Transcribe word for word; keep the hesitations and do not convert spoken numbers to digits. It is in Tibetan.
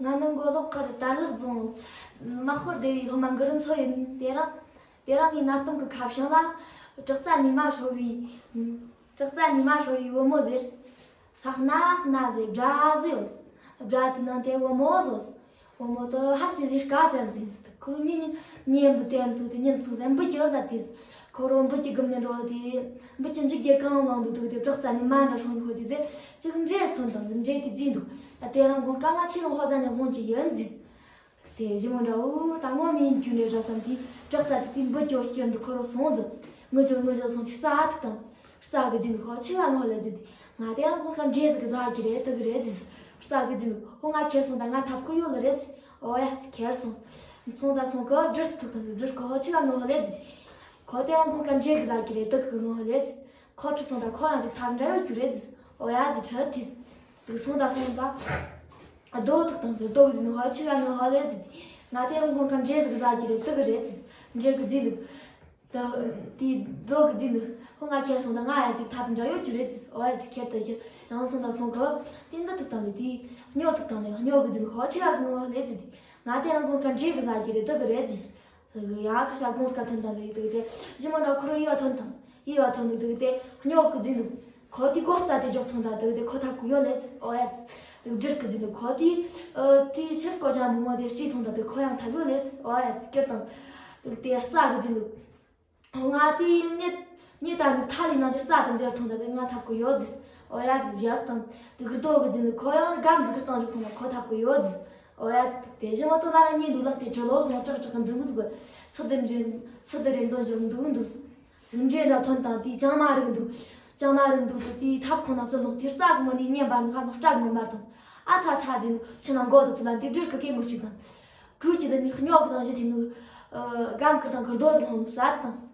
ང་ནི་མགོ་ལོག་མཁར་དར་ལག་རྫོང་དམག་དཔོན་སྡེ་བའི་སློབ་མ་གུ་རུ་མཚོ་ཡིན། དེ་རིང་དེ་རིང་ངའི་གནའ་གཏམ་གྱི་ཁ་བྱང་ལ། བྲག་རྩ་ནས་མར་ཤོར་བའི། བྲག་རྩ་ནས་མར་ཤོར་བའི་བུ་མོ་ཟེར། ས་སྣ་སྣ་ཟེར་སྦྲ་ཟེར་ཡོད། སྦྲ་དེའི་ནང་དེ་བུ་མོ་ཟོས། བུ་མོ་དེ་ཧར་གྱི་ལས་ཀ་ཅན་ཟིན་ཟེར། ཁོ་རང་ཉིན་ཉིན་ཉིན་འབུ་དེ་འདུག་དེ་ཉིན་ཚང་ཟེར་འབུ་གི་ཟ་དེ། ཁོ་རང་འབུ་གི་སྒམ་ནས་འགྲོ་དེ། འབུ་གི་འཇིག་རྒྱལ་གང་བླངས་འདུག་དེ་བྲག་རྩ་ནས་མར་འདྲ་སོང་ནི་ཁོ་དེ་ཟེར། ཅིག་འདྲེ་ཐོན་དང་ཟེར། འདྲེ་དེ་རྫིས་འདུག་ད་དེ་རིང་དགོང་ཁ་ང་ཁྱེད་རང་ཧོ་ཟ་ནས་དབང་གི་ཡོད་རྫིས། དེ་གཞི་མོ་འདྲ་བོ་ད་ངོ་མི་ཡིན་རྒྱུ་འདྲ་འདྲ་བསམ་དེ། བྲག་རྩ་དེ་དེ་འབུ་གི་སྐྱེར་འདུག་ཁོ་རང་སོང་ཟེར། ངུ་ཅོ་ངུ་ཅོ་སོང་དེ་རྩྭ་ཐུག་དང་། རྩྭ་གི་རྫིས་འདུག་ཁོ་ཆི་ལ་ངོ་ལེ་རྫིས་དེ། ང་དེ་རིང་དགོང་ཁ་འདྲེ་ཟིག་གི་ཟ་གི་རེད་དུ་གི་རེད་རྫིས། རྩྭ་གི་རྫིས་འདུག་ཁོ་ང་ཁྱེར་སོང་ད་ང་ཐབ་ཁུ་ཡོད་ལ་རེད། ཨོ་ཡ་ཁྱེར་སོང་། སོང་ད་སོང་གི་སྦྲུལ་ཐུག་དང་སྦྲུལ་ཁོ་ཆི་ལ་ངོ་ལེ་རྫིས། ཁོ་དེ་རིང་དགོང་ཁ་འདྲེ་གི་ཟ་གི་རེད་དུ་གི་ངོ་ལེ་རྫིས། ཁོ་ཁྲིད་སོང་ད་ཁོ་ཡང་ཅིག་ཐབ་འདྲ་ཡོད་རྒྱུ་རེད་རྫིས། ཨོ་ཡ་རྫིས་ཁྲིད་དེ། དུ་སོང་ད་སོང་ད། རྡོ་ཐུག་དང་ཟེར། རྡོ་གི་རྫིས་འདུག་ཁོ་ཆི་ལ་ངོ་ལེ་རྫིས། ང་དེ་རིང་དགོང་ཁ་འདྲེ་ཟིག་གི་ཟ་གི་རེད་དུ་གི་རེད་རྫིས། འདྲེ་གི་རྫིས་འདུག་ད་དེ་རྡོ་གི་རྫིས་འདུག་ཁོ་ང་ཁྱེར་སོང་ད་ང་ཡང་ཅིག་ཐབ་འདྲ་ཡོད་རྒྱུ་རེད་རྫིས། ཨོ་ཡ་རྫིས་ཁྱེར་ད་ཁྱེར་ཡང་སོང་ད་སོང་གི། དེ་འདི་ཐུག་དང་ལེ་དེ། སྨྱོ་ཐུག་དང་ལེ་སྨྱོ་གི་རྫིས་འདུག་ཁོ་ཆི་ལ་ངོ་ལེ་རྫིས། ང་དེ་རིང་དགོང་ཁ་འདྲེ་གི་ཟ་གི་རེད་དུ་གི་རེད་རྫིས། ཡ་ཁ་ཤ་དགོང་ཁ་ཐོན་དང་ལེ་དུ་དེ། གཞི་མོ་འདྲ་ཁོ་རང་ཡིད་བ་ཐོན་དང་། ཡིད་བ་ཐོན་དུ་དུ་དེ་སྨྱོ་གི་རྫིས་འདུག་ཁོ་དེ་སྒོ་རྩ་དེ་འཇོག་ཐོང་ད་དུ་དེ་ཁོ་ཐབ་ཁུ་ཡོད་ལེ། ཨོ་ཡ་རྫིས། སྦྲུལ་གི་རྫིས་འདུག་ཁོ་དེ། ཨ་དེ་ཕྱིར་ཀོ་ཅང་བུ་མོ་དེ་སྐྱེས་ཐོང་ད་དེ་ཁོ་ཡང་ཐབ་ཡོད་ལེ། ཨོ་ཡ་རྫིས་ཁྱེར་དང་། དེ་རྩྭ་གི་རྫིས་འདུག་ང་དེ་ཉེ་ཉེ་ད་ནི་ཐ་ལི་ན་དེ་རྩྭ་དེ་འཛེར་ཐོང་ད་དེ་ང་ཐབ་ཁུ་ཡོད་རྫིས། ཨོ་ཡ་རྫིས་བཞག་དང་། དེ་གི་རྡོ་གི་རྫིས་འདུག་ཁོ་ཡང་སྒམ་ཟིག་གི་སྟེང་འཇོག་ཐོང་ད་ཁོ་ཐབ་ཁུ་ཡོད་རྫིས། ཨོ་ཡ་རྫིས། དེ་བཞིན་མ་ཏོ་ལ་ར་ཉེ་འདུག་ལག་དེ་གྲི་ལོབ་བཟུང་ཀྲག་ཀྲག་གི་འདུག་གི་འདུག་སུ་དེ་འདྲེ་སུ་དེ་རེ་འདོན་འཇོག་འདུག་གི་འདུག་འདྲེ་འདྲ་ཐོན་དང་དེའི་ལྕང་མ་རིག་འདུག་ལྕང་མ་རིག་འདུག་གི་དེའི་ཐབ་ཁོ་ན་ཚུར་ལོག་དེ་རྩྭ་གི་ངོ་ནས་ཉན་པ་ནི་ཁ་ནོ་སྐྲག་ངོ་འབར་དང་། ཨ་ཚ་ཚ་རྫིས་འདུག་ཕྱི་ན་མགོ་དུ་ཚུ་ལ་འདི་སྦྲུལ་གི་སྐད་མི་གཅིག་དང་། གྲུ་གཅིག་དུ་ནི་སྨྱོ་གི་དང་བཞི་དེ་ནུ། སྒམ་གི་དང་གི་རྡོ་དུ་ལྷོང་ནུ་ཟ་དང་།